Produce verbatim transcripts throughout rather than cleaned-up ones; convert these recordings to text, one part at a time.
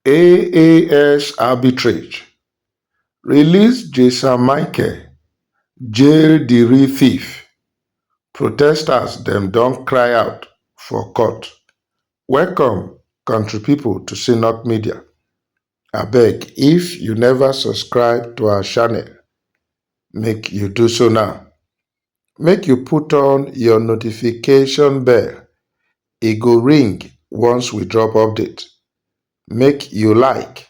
A A S arbitrage. Release Jason Michael, jail the real thief. Protesters dem don cry out for court. Welcome, country people, to Synod Media. Abeg, if you never subscribe to our channel, make you do so now. Make you put on your notification bell. E go ring once we drop update. Make you like,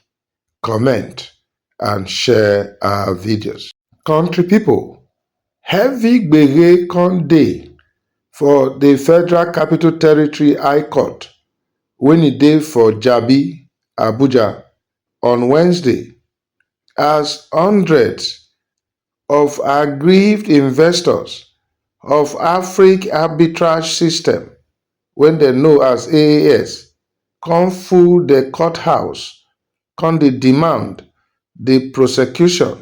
comment, and share our videos. Country people, heavy gbege come dey for the Federal Capital Territory High Court when e dey for Jabi, Abuja, on Wednesday, as hundreds of aggrieved investors of Africa Arbitrage System, wey dem know as A A S, come full the courthouse, come dey demand the prosecution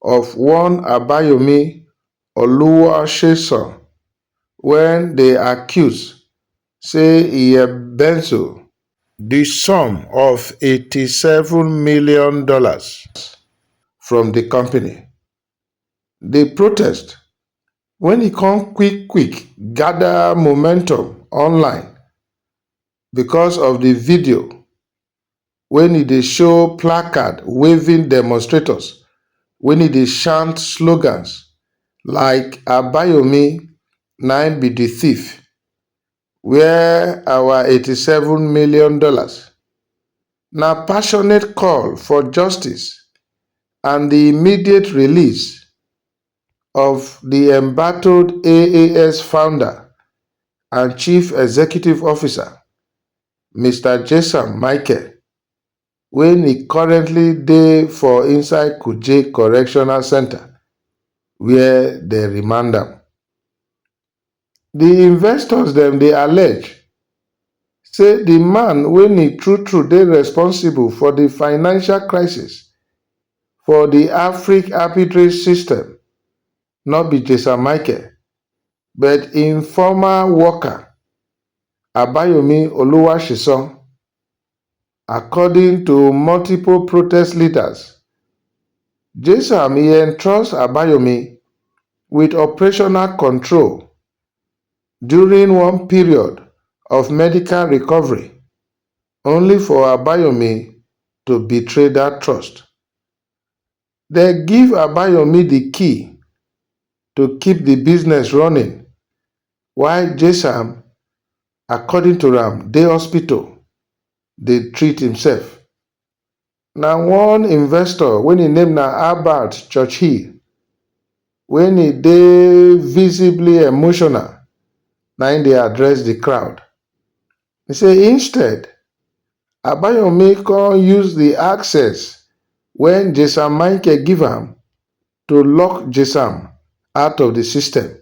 of one Abayomi Oluwasesan, wey dey accuse say e embezzle the sum of eighty-seven million dollars from the company. The protest, when e come quick quick gather momentum online because of the video when e dey show placard waving demonstrators, when e dey shout slogans like "Abayomi na im be the thief, where our eighty-seven million dollars?" Na passionate call for justice and the immediate release of the embattled A A S founder and chief executive officer, Mister Jason Michael, wey e currently dey for inside Kuje Correctional Center, where dem remand am. The investors dem dey allege say the man wey e true true dey responsible for the financial crisis for the Africa Arbitrage System no be Jason Michael, but im former worker, Abayomi Oluwasesan. According to multiple protest leaders, Jason e entrust Abayomi with operational control during one period of medical recovery, only for Abayomi to betray that trust. Dem give Abayomi the key to keep the business running, while Jason, according to am, dey hospital dey treat himself. Na one investor wey im name na Albert Churchill, wey e dey visibly emotional, na im dey address the crowd. E say instead, Abayomi come use the access wey Jason Michael give am to lock Jason out of the system.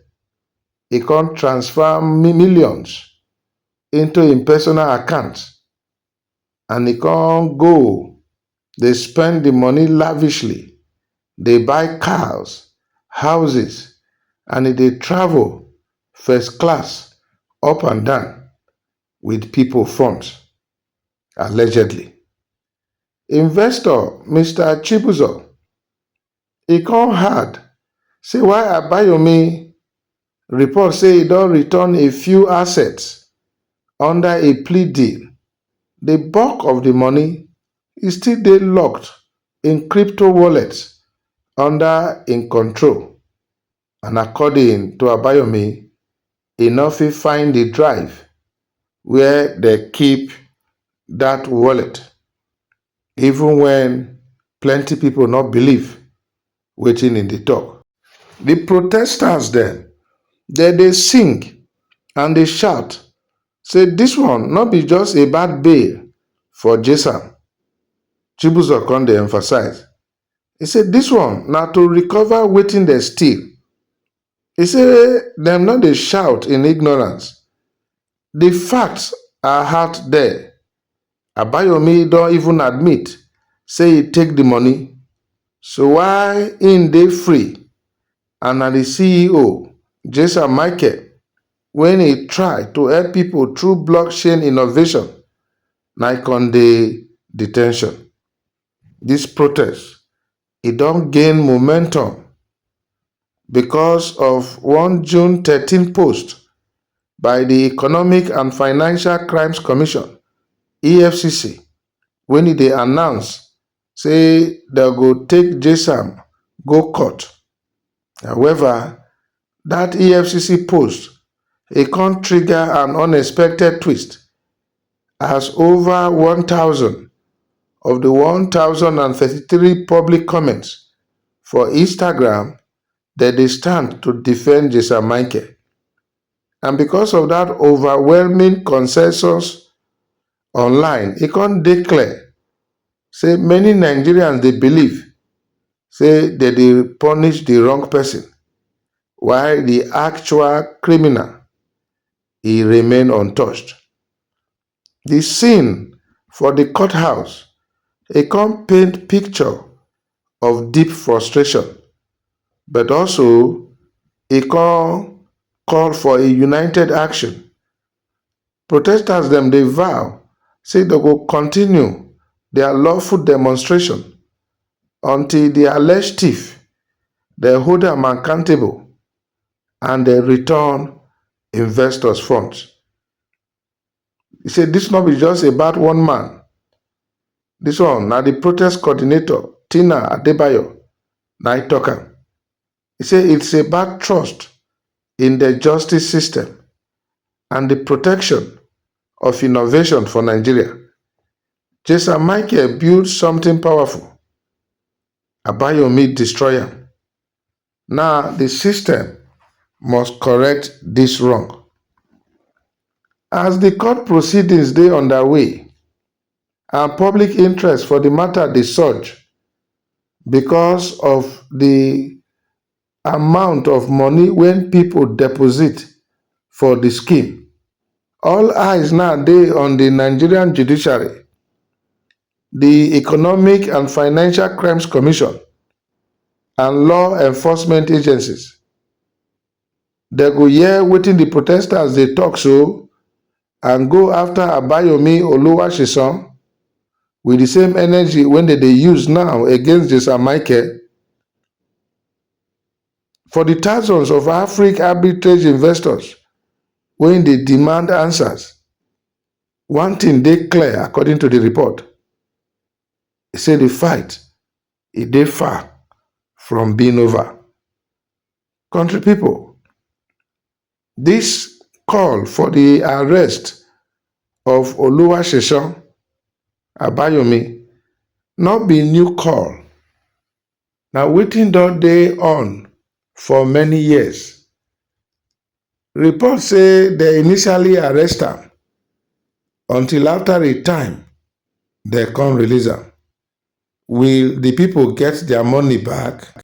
E come transfer mi-, millions into im personal account, and e come go dey spend the money lavishly, dey buy cars, houses, and e dey travel first class up and down with people funds, allegedly. Investor Mister Chibuzor, e come hard say why Abayomi report say e don return a few assets under a plea deal, the bulk of the money e still dey locked in crypto wallets under im control. And according to Abayomi, e no fit find the drive where dem keep that wallet, even when plenty people no believe wetin im dey talk. The protesters dem, dem dey sing and dey shout say this one no be just a bad bail for Jason. Chibuzor come dey emphasize. E say this one na to recover wetin dem steal. E say dem no dey shout in ignorance. The facts are out there. Abayomi don even admit say e take the money. So why im dey free? And na the C E O, Jason Michael, wey e try to help people through blockchain innovation, na im come dey detention. This protest, e don gain momentum because of one June thirteen post by the Economic and Financial Crimes Commission, E F C C, when e dey announce say dem go take J S A M go court. However, that E F C C post, e come trigger an unexpected twist, as over one thousand of the one thousand and thirty-three public comments for Instagram, dem dey stand to defend J S A M Michael. And because of that overwhelming consensus online, e come dey clear say many Nigerians dey believe say dem dey punish the wrong person, while the actual criminal, e remain untouched. The scene for the courthouse, e come paint picture of deep frustration, but also e come call for a united action. Protesters dem dey vow say dem go continue their lawful demonstration until the alleged thief, dem hold am accountable and dem return investors funds. E say this no be just about one man. This one na the protest coordinator, Tina Adebayo, na e talk am. E say it's about trust in the justice system and the protection of innovation for Nigeria. J S A M Michael build something powerful. Abayomi destroy am. Now the system must correct this wrong. As the court proceedings dey underway and public interest for the matter dey surge because of the amount of money wey people deposit for the scheme, all eyes now dey on the Nigerian judiciary, the Economic and Financial Crimes Commission, and law enforcement agencies. Dem go hear wetin the protesters dey talk so and go after Abayomi Oluwasesan with the same energy wey dem dey use now against J S A M Michael. For the thousands of Afrik arbitrage investors wey dey demand answers, one thing dey clear according to the report. E say the fight, e dey far from being over. Country people, this call for the arrest of Oluwasesan Abayomi no be new call. Na wetin don dey on for many years. Reports say dem initially arrest am, until after a time, dem come release am. Will the people get their money back?